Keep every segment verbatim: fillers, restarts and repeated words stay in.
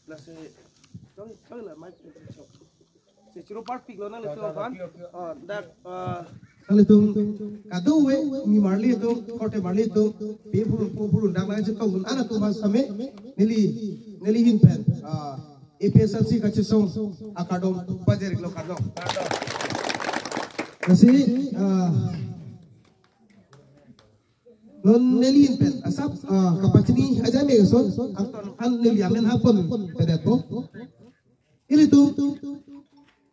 Lasi, kau, kau la mic, si churu parpiklo nanglitum aphan. Oh, dak, ah, nanglitum kadokave nimarli atum, korte marli atum, pe phurun, po phurun, dak nangchetongdun an atum aphan sitame, neli, neli ahin pen, ah, A P H L C kachesong akardom pajir-iklo, kardom. Lasi, ah, non neli ahin pen asap, ah, kapachini aja me son, angton an neli amen hapon pedetpo. Ilitum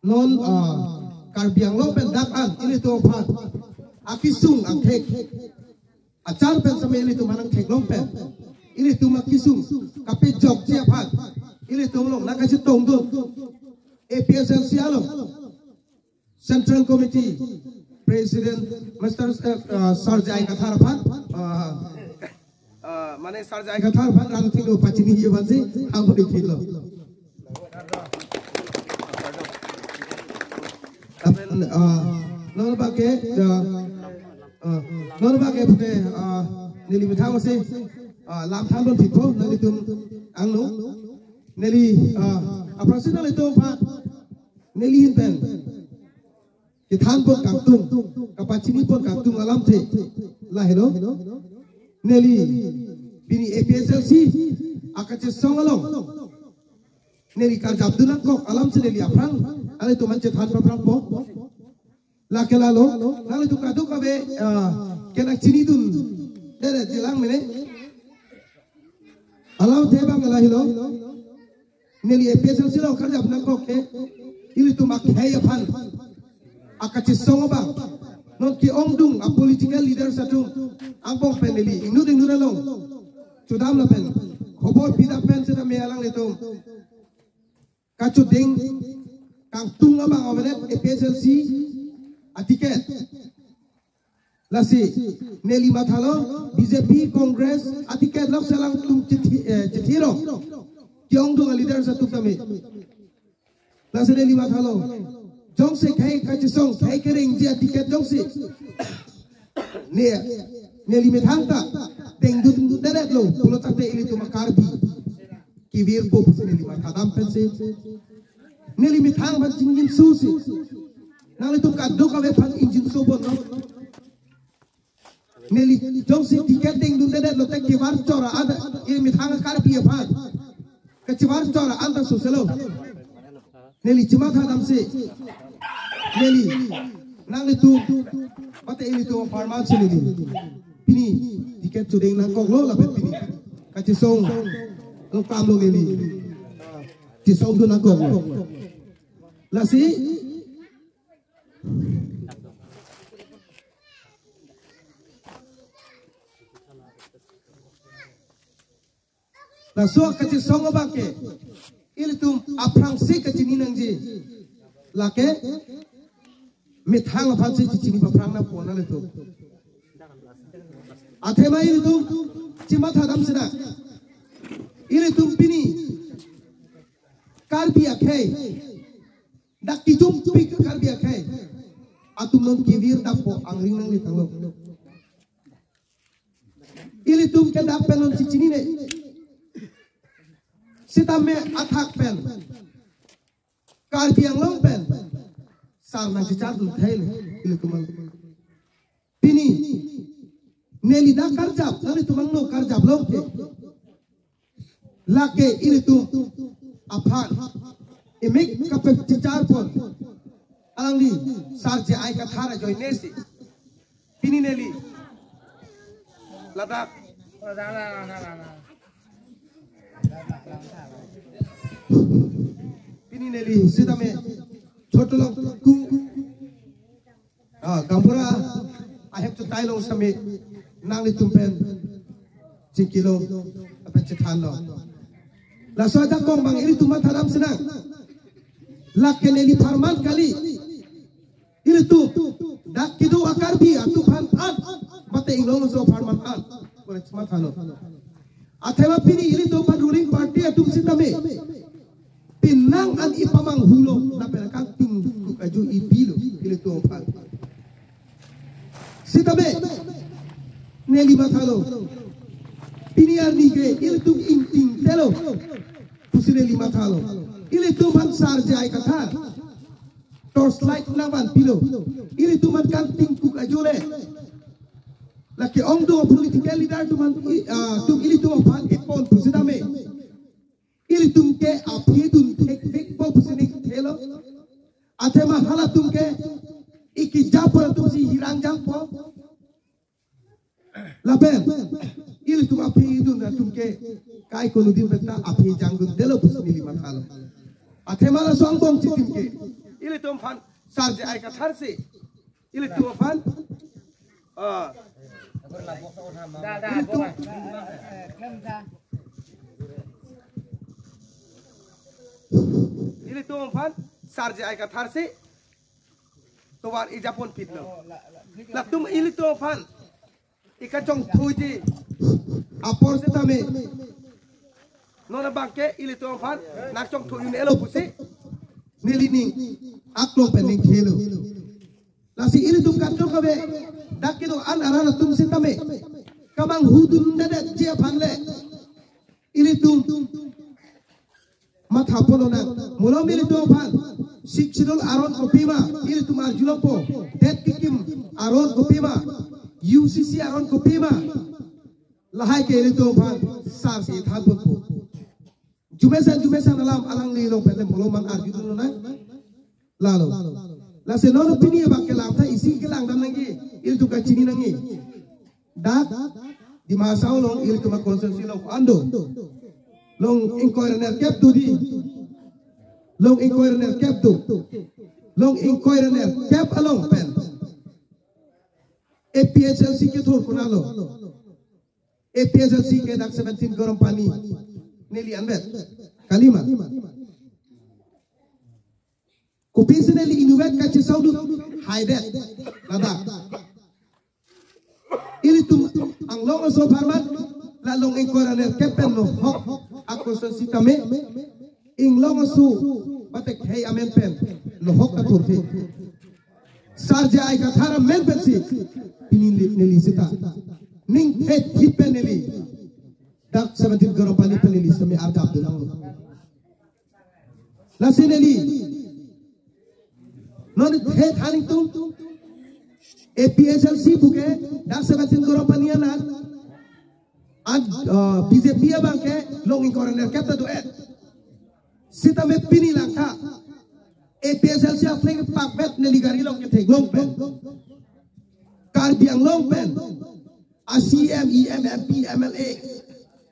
non, ah, Karbi Anglong pen dak an ilitum aphan akesung angthek achar pen sitame ilitum aphan angthek long pen, ilitum akesung kapejokji aphan ilitum along nangkachetongdun A P H L C along Central Committee President Mister, uh, uh, Sir J I Kathar aphan, uh, uh, mane Sir J I Kathar aphan ran thilo pachini ye bansi, hamburi thilo. Lapen, uh, non abang ke, uh, uh, non abang ke pute, uh, neli methang si, uh, lam thandun thikpo, nanglitum angno. Neli, uh, aphrangsi nanglitum aphan neli ahin pen kethanpon kangtung, kapachinipon kangtung alamthe lahelo. Neli pini A P H L C akachesong along neli karjapdun nangkok alamsi neli aphrang nanglitum aphan chethan paphrangpo. Lake lalo, nanglitum kadokave, ah, kenangchinidundedet jilang mene. Alamthe abang lahelo. Neli A P H L C along karjap nangkok ke, ilitum akhei aphan akachesong abang, non ke-ongdung a political leaders atum angbong pen neli inut inut along chodam lapen khobor pidam pen sitame alanglitum kachodeng kangtung abang avedet A P H L C aticket. Lasi neli mathalo B J P, Congress aticket lok si alangtum chithi, eh, chithirong ke-ongdung a leaders atum tame. Lasi neli mathalo jongsi khei kachesong, khei kerengji aticket jongsi ne, neli methang ta dengdundedetlo pulo tangte ilitum a-Karbi kevirpo pusi neli mathadam pensi, neli methang aphan chingjinso si, nanglitum kadokave aphan ingjinsobomnon. Neli jongsi ticket dengdundedet lote kevar chora an, e methang a-Karbi aphan kechevar chora an ta soselo. Neli chemathadamsi, neli nanglitum mate ilitum apharman si neli pini ticket chodeng nangkoklo lapen pini kachesong along kamlo neli chesongdun nangkoklo. Lasi laso kachesong abang ke ilitum aphrangsi kachini nangji. Lake methang aphansi chechini paphrang nangpo nanglitum. Athema ilitum chemathadam sina, ilitum pini Karbi akhei, dak kijumpi Karbi akhei atum non kevirdampo, angring nanglethanglo. Ilitum ke dak pen non chechinine. Sitame athak pen Karbi Anglong pen sar nangchechardun theile ilitum along. Pini neli dak karjap, nanglitum angno karjap longke, lake ilitum aphan emek kapachecharpon alangli Sir J I Kathar ajoine si pini neli ladak, pini neli sitame chotolong ku, ah, gaonbura ahem chotai long sitame nanglitum pen chingkilo lapen chethanlo. Laso ajakong abang ilitum mathadam sinang. Lake neli apharman kali. Ilitum dak kedo a-Karbi atum aphan an, mate inglong aso apharman an, kore chemathalo. Athema pini ilitum aphan ruling party atum sitame penang an ipamanghulo, lapen akangting aju ipilo ilitum aphan. Sitame neli mathalo, pini arni ke ilitum ingting telo pusi neli mathalo. Ilitum aphan Sar J I Kathar torchlight nangvanpilo. Ilitum aphan kangtingkuk ajo le. Lake ongdung political leader atum aphan i-, ah, atum ilitum aphan epon pusitame, ilitum ke aphi dun thekvekpo pusi neli thelo. Athema halatum ke ikijapor atumsi hirang jangpo. Lapen ilitum aphi dun atum ke kai konudin penta aphi jangdun detlo pusi neli mathalo. Athema laso angbong chitim ke ilitum aphan Sar J I Kathar si ilitum aphan, ah, ilitum, ilitum aphan Sar J I Kathar si tovar ejapon pitlo. Latum ilitum aphan ikachongthuji apor sitame, non abangke ilitum aphan nangchongthu un-elo pusi neli ning aklong pen ningthelo. Lasi ilitum kachok kave dak kedo-an arat atum sitame kamanghu dundedet ji aphan le ilitum mathapon lonang. Malom ilitum aphan Sixth Schedule aron kopima ilitum arjulongpo, det kekim aron kopima, U C C aron kopima, lahai ke ilitum aphan Sar si thanponpo. Jumesen jumesen alam alangli along pen le malom mang arjudun lonang. Lalo. Lasi non pini abangke lamtha isi kelang dam nangji, ilitum kachini nangji. Dak Dima Hasao along ilitum a-constituency along ando. Long ingkoi ra nerkep do di. Long ingkoi ra nerkep do. Long ingkoi ra nerkep along pen A P H L C kethur konatlo? A P H L C ke dak seventeen Garampani neli anvet kalima. Kopisi neli inutvet kachesongdun haidet ladak? Ilitum Anglong aso apharman la long ingkoi ra nerkep pen nohok a-constituency tame, Inglong aso batek hei amen pen nohok kathurthe. Sar J I Kathar amen pensi pini neli, neli sita ningthe thip pen neli dak seventeen Garampani pen neli sitame arjap dun nanglo. Lasi neli non the than ingtung A P H L C pu ke dak seventeen Garampani anat, an, uh, B J P abangke long ingkoi ra nerkep ta do-et. Sitame pini langtha A P H L C apleng pakvet neli gari along ketheklong pen Karbi Anglong pen a-C E M, E M, M P, M L A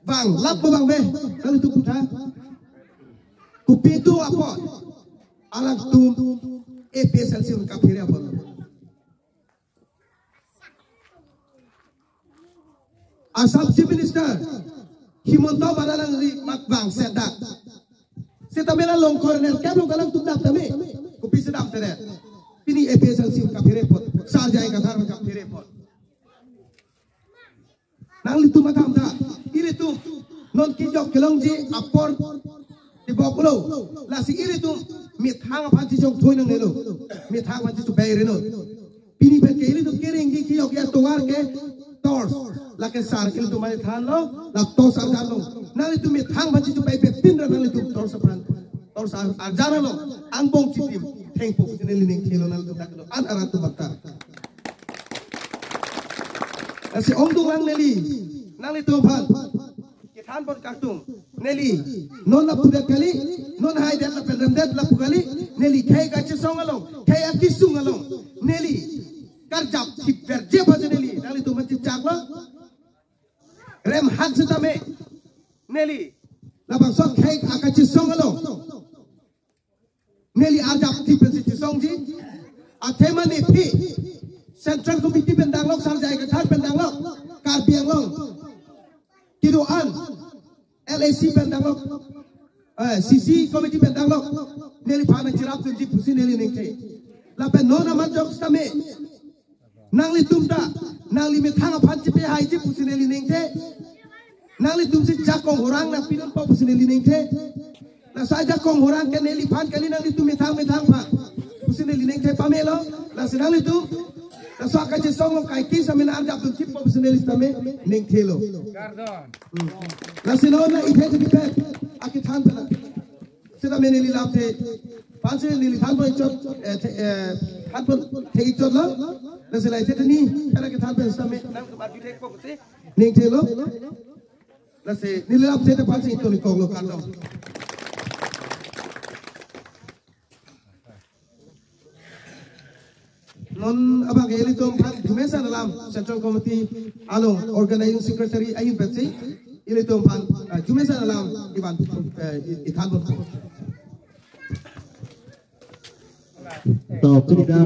vang lap mo bang be, nanglitum puthot kopi do apot alangtum A P H L C un kaphere apot. Assam Chief Minister Himanta Banarjali mat vangse dak. Sitame la long ingkoi ra nerkep along alangtum dap tame, kopisi damthe re? Pini A P H L C un kaphere apot, Sar J I Kathar un kaphere apot. Nanglitum matham tha, ilitum non kejok kelongji apor tiboklo. Lasi ilitum methang aphan chechongthui nangnelo, methang aphan chechobei reno. Pini pen ke ilitum kerengji kejokji atovar ke torch, lake Sar ke ilitum mane thanlo, la torch arjanlo. Nanglitum methang aphan chechobei bepin ra nanglitum torch aphan, torch ar-, arjanlo. Angbong chitim thengpo pusi neli ningthelo nanglitum dak kedo-an arat atum aphan. Lasi ongdung lang neli nanglitum aphan kethanpon kangtung. Neli non lapu det kali, non haidet lapen remdet lapu kali. Neli khei kachesong along, khei akesung along neli karjap thipverji aphansi neli nanglitum aphan chechaklo. Rem han sitame neli labangso khei akachesong along neli arjap thip pensi chesongji. Athema nephi Central Committee pen danglok, Sar J I Kathar pen danglok, Karbi Anglong kedo-an L A C pen danglok, eh, C C Committee pen danglok, neliphan nangcherapdunji pusi neli ningthe. Lapen non amat jok sitame nanglitum ta nangli methang aphan chepehaiji pusi neli ningthe. Nanglitumsi jakong horang nangpidunpo pusi neli ningthe. Laso ajakong horang ke neliphan kali, nanglitum methang methang aphan pusi neli ningthe pamelo. Lasi nanglitum Laso kachesong lo kaike sitame arjap dun kip professional sitame ningthelo. Kardom. Hmm. Lasi non la ithe thipet akethan pala. Sitame neli lamthe. Pansi neli thanpon chot, eh, the, eh, thanpon thek chot lo. Lasi la ithe ni pala kethan pen sitame nangtum arju thekpo pusi ningthelo. Lasi neli lamthe ta pansi ito ni konglo kardom. Non abang ke ilitum aphan arjume ason alam Central Committee along Organizing Secretary ahin pensi ilitum aphan, eh, arjume ason alam ivan, eh, i-, ithanpon. To, kiri da.